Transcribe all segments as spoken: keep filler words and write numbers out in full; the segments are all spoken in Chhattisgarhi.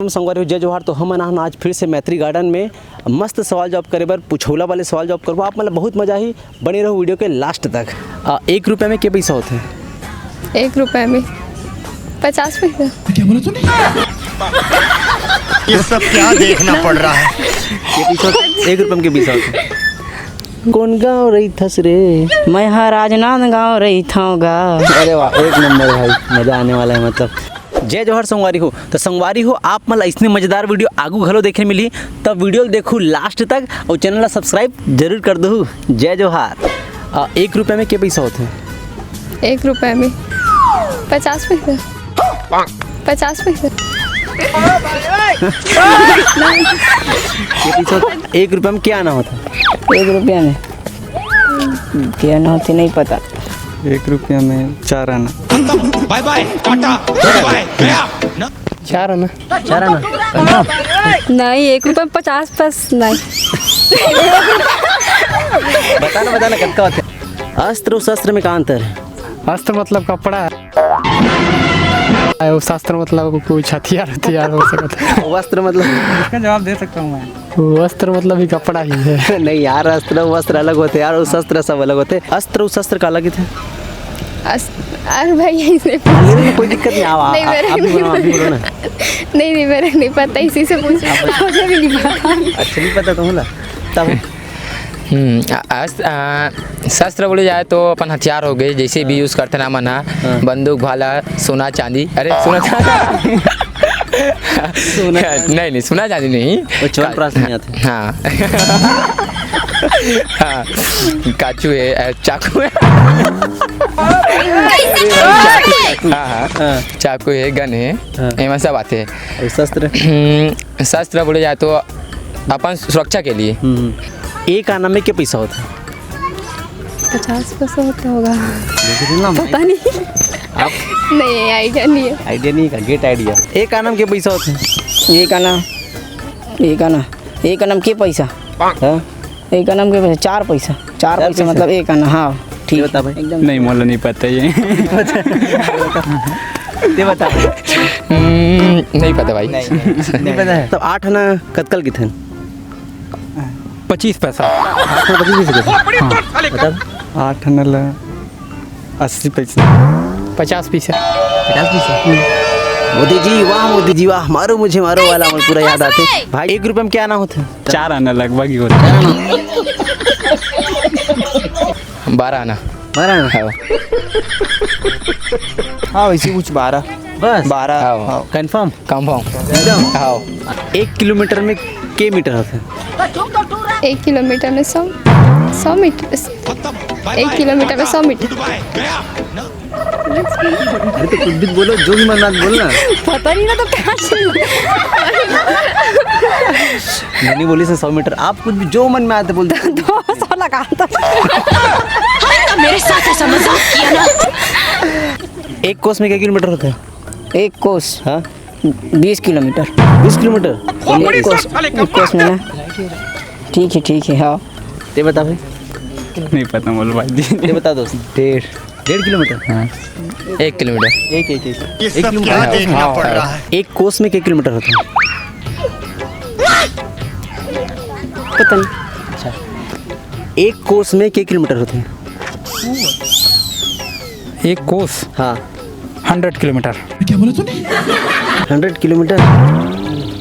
संगवारी हो, जय जोहार। तो हमन आहन आज फिर से मैत्री गार्डन में मस्त सवाल जवाब करे बर, पुछौला वाले सवाल जवाब करबो। आप मन ल बहुत मजा आही, बने रहो वीडियो के लास्ट तक। आ, एक रुपया में के पैसा होथे? एक रुपया में पचास पैसा। क्या बोला तूने? ये सब क्या देखना पड़ रहा है? के पैसा होथे? एक रुपया में के पैसा होथे? कोन गाँव रहिथस रे? मैं ह राजनांदगांव रहिथंव गा। अरे वाह, एक नंबर भाई, मजा आने वाला है। मतलब, जय जोहार संगवारी हो। तो संगवारी हो, आप मन ला इसने मजेदार वीडियो आगू घलो देखे मिलही, तब वीडियो ल देखू लास्ट तक और चैनल ला सब्सक्राइब जरूर कर दहू। जय जोहार। आ, एक रुपया में के पैसा होथे? एक रुपया में पचास पैसा। पचास पैसा। के पैसा होथे? एक रुपया में क्या आना होथे? एक रुपया में क्या आना होथे, नहीं पता। एक रुपया में चार आना। बाय बाय, टाटा, गुड बाय, गया। चार आना। चार आना। नहीं, एक रुपया में पचास पैसा नहीं। बता ना, बता ना, कतका होथे? अस्त्र और शस्त्र में का अंतर है? अस्त्र मतलब कपड़ा है, और शस्त्र मतलब कुछ हथियार, हथियार हो सकता है। वस्त्र मतलब? इसका जवाब दे सकता हूँ मैं। वस्त्र मतलब ही कपड़ा ही है। नहीं यार, अस्त्र वस्त्र अलग होथे यार, और शस्त्र सब अलग होथे। अस्त्र और शस्त्र का अलग ही थे। अस-, अरे भाई, ऐसे नहीं, नहीं, कोई दिक्कत नहीं, आओ, आप, नहीं, आप, मेरे आप भी नहीं बोलो, आप भी बोलो ना। नहीं, नहीं, मेरे नहीं पता, इसी से पूछ रही हूँ। मुझे भी नहीं पता। अच्छा, नहीं पता तो होला। तब हम्म, अ-, अस-, अ, शस्त्र बोले जाए तो अपन हथियार हो गए, जैसे भी use करते ना मन ह, हाँ। बंदूक, भाला, सोना, चांदी, अरे, सोना, चांदी। सोना, चांदी। नहीं, नहीं, सोना, चांदी नहीं। वो चवन का-, प्राश नहीं आते। हाँ। हाँ, काचू है, अ, चाकू है। हाँ, हाँ। हाँ। चाकू है, गन है, हाँ। एमा सब आते हैं। और शस्त्र? हम्म, शस्त्र बोले जाए तो अपन सुरक्षा के लिए। हम्म। एक आना में के पैसा होथे? पचास पैसा होता होगा। लेकिन ना, पता नहीं। आप? नहीं, idea नहीं है। Idea नहीं का, get idea। एक आना में के पैसा होथे? एक आना, एक आना, एक आना में के पैसा? हाँ? एक आना में के पैसा? चार पैसा। चार चार पैसा पैसा? मतलब एक आना, हाँ, ठीक। ये बता भाई। एकदम। नहीं, मोला नहीं पता ये। ये बता भाई। हम्म, नहीं पता भाई। नहीं, नहीं, नहीं पता है। तब आठ आना कतका ल किथन? पच्चीस पैसा। आठ आना पच्चीस पैसा किथन? हाँ। बता। आठ आना ल अस्सी पैसा। पचास पैसा। पचास पैसा? मोदी जी, वाह, मोदी जी, वाह, मारो मुझे, मारो वाला मोला पूरा याद आथे। भाई, एक रुपया में क्या आना होथे? चार आना लगभग ही होथे। बारह आना। बारह आना? हाँ। हाँ, वैसे कुछ बारह। बस? बारह, हाँ। हाँ। Confirm? Confirm। एकदम? हाँ। एक किलोमीटर में के मीटर होथे? एक किलोमीटर में सौ, सौ मीटर, एक किलोमीटर में सौ मीटर। अरे तो कुछ भी बोलो, जो भी मन में आए बोलना। पता नहीं ना तो क्या चाहिए। मैंने बोली से सौ मीटर, आप कुछ भी जो मन में आए तो बोल दो। दो सौ लगा दो। मेरे साथ ऐसा मजाक किया ना। एक कोस में के किलोमीटर होथे? एक कोस? हाँ। बीस किलोमीटर। बीस किलोमीटर? एक कोस, एक कोस में ना। ठीक है, ठीक है, हाँ। ते बता भाई। नहीं पता मोला भाई जी। ते बता दोस्त। डेढ़। डेढ़ किलोमीटर? हाँ। एक किलोमीटर। एक, एक, एक। ये एक सब किलोमीटर क्या है? देखना हाँ, पड़ हाँ। रहा है? एक कोस में के किलोमीटर होथे? पता नहीं। अच्छा। एक कोस में के किलोमीटर होथे? एक कोस? हाँ। Hundred kilometre. क्या बोला तूने? Hundred kilometre?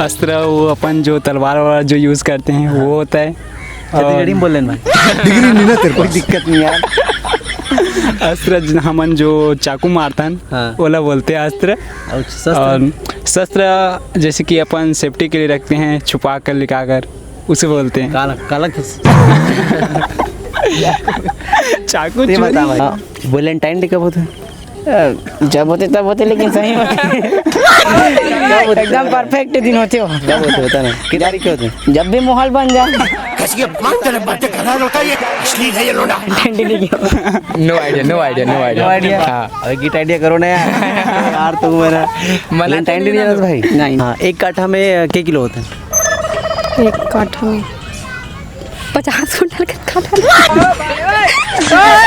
अस्त्र, वो अपन जो तलवार वलवार जो use करते हैं, वो होता है। छत्तीसगढ़ी में बोल लेना भाई। डिग्री नहीं ना तेरे पास। कोई दिक्कत नहीं यार। अस्त्र ज-, हमन जो चाकू मारथन, हाँ। ओला बोलते हैं अस्त्र। और शस्त्र? और शस्त्र जैसे कि अपन safety के लिए रखते हैं, छुपा कर, लिखा कर, उसे बोलते हैं। काला, काला किस? चाकू ये चुरी। बता भाई, हाँ, Valentine Day कब होता है? अ, जब होते तब होते, लेकिन सही में। कब होते? एकदम perfect दिन होते हो। कब होते, बता ना। कितनी तारीख के होते? जब भी माहौल बन जाए। कैसी अपमानजनक बातें कर रहा है लौटा ये? अश्लील है ये लोंडा। ठंडी नहीं क्यों? No idea, no idea, no idea। No idea। हाँ। अबे get idea करो ना यार। यार तुम मेरा मना तो Valentine Day नहीं नहीं जानते ना। भाई? नहीं। हाँ, एक काठा में, अ, के किलो होते हैं? एक काठा में पचास कुंटल का खा डाले।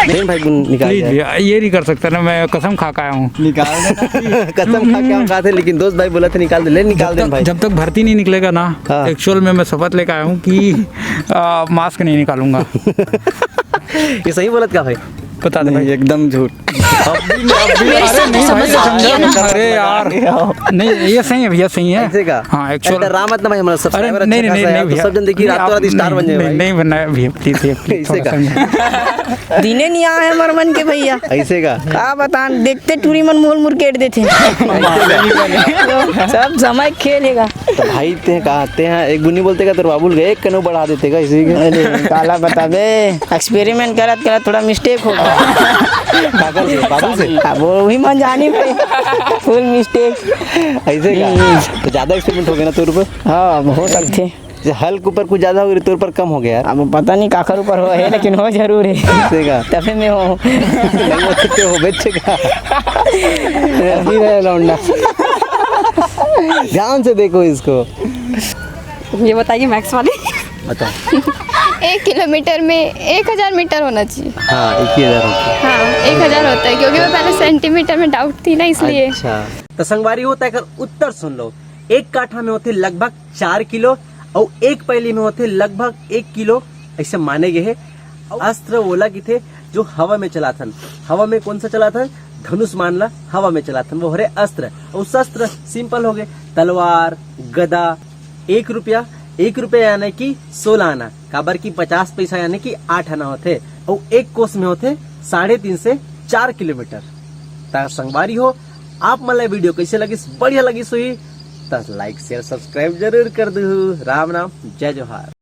नहीं भाई, गुण निकाल प्लीज दिया। भैया, ये नहीं कर सकता ना, मैं कसम खा के आया हूँ। निकाल दे। कसम खा के हम खाते, लेकिन दोस्त भाई बोला था निकाल दे, ले निकाल जब दे तक, भाई। जब तक भर्ती नहीं निकलेगा ना, हाँ। एक्चुअल में मैं शपथ लेके आया हूँ कि आ, मास्क नहीं निकालूंगा। ये सही बोलत का भाई? बता दे नहीं, भाई। एकदम झूठ। अब भी, अब भी, मेरे अरे साथ नहीं ऐसा भाई, मजाक समझा किया ना। ना। अरे यार। नहीं, ये सही है भैया, सही है। ऐसे का? हाँ, एक्चुअल। डरा मत ना भाई, हमारा अरे सब्सक्राइबर नहीं, अच्छा नहीं, खासा नहीं, है नहीं यार, तो भैया। सब जन देखिए, नहीं, रातों आप रात स्टार नहीं, बन जाए नहीं, भाई। नहीं बनना है भैया, प्लीज भैया, प्लीज, ऐसे थोड़ा का? समझा। दिने नहीं आए हमर मन के भैया। ऐसे का? का बतान, देखते टूरी मन मोल मुरकेट देते। सब समय खेलेगा। तो भाई ते का, ते हैं, एक बुनी बोलते का, तोर बाबू गए, एक कनो बढ़ा देते का इसी के। अरे, काला बताबे, एक्सपेरिमेंट करत करत थोड़ा मिस्टेक हो गया। काकर से? बाबू से? अब वो भी मन जानी भाई, फुल मिस्टेक। ऐसे का? हम्म। तो ज्यादा एक्सपेरिमेंट हो गया ना तोर ऊपर? हाँ, अब हो सकते। जैसे हल्क ऊपर कुछ ज्यादा हो गया, तोर ऊपर कम हो गया यार। अब पता नहीं काकर ऊपर हो है, लेकिन हो जरूर है। ऐसे का? तबे में हो। नहीं हो सकते हो, बेचे का? अभी रहे लौंडा। ध्यान से देखो इसको। ये बताइए मैथ्स वाली। बताओ। एक किलोमीटर में एक हजार मीटर होना चाहिए। हाँ, एक ही हजार होता है। हाँ, एक हजार होता है, क्योंकि मैं पहले सेंटीमीटर में डाउट थी ना, इसलिए। अच्छा। तो संगवारी हो, तेकर उत्तर सुन लो। एक काठा में होथे लगभग चार किलो, अउ एक पईली में होथे लगभग एक किलो, ऐसे माने गए हे। अस्त्र ओला किथे जो हवा में चलाथन। हवा में कौन सा चलाथन? धनुष बाण ला हवा में चलाथन, वो हरे अस्त्र। अउ शस्त्र सिंपल हो गए, तलवार, गदा। एक रुपया, एक रुपया यानी कि सोलह आना, काबर कि पचास पैसा यानी कि आठ आना होथे, अउ एक कोस में होथे साढ़े तीन से चार किलोमीटर। त संगवारी हो, आप मन ला वीडियो कैसे लगिस? बढ़िया लगिस होही त लाइक, शेयर, सब्सक्राइब जरूर कर दू। राम राम, जय जोहार।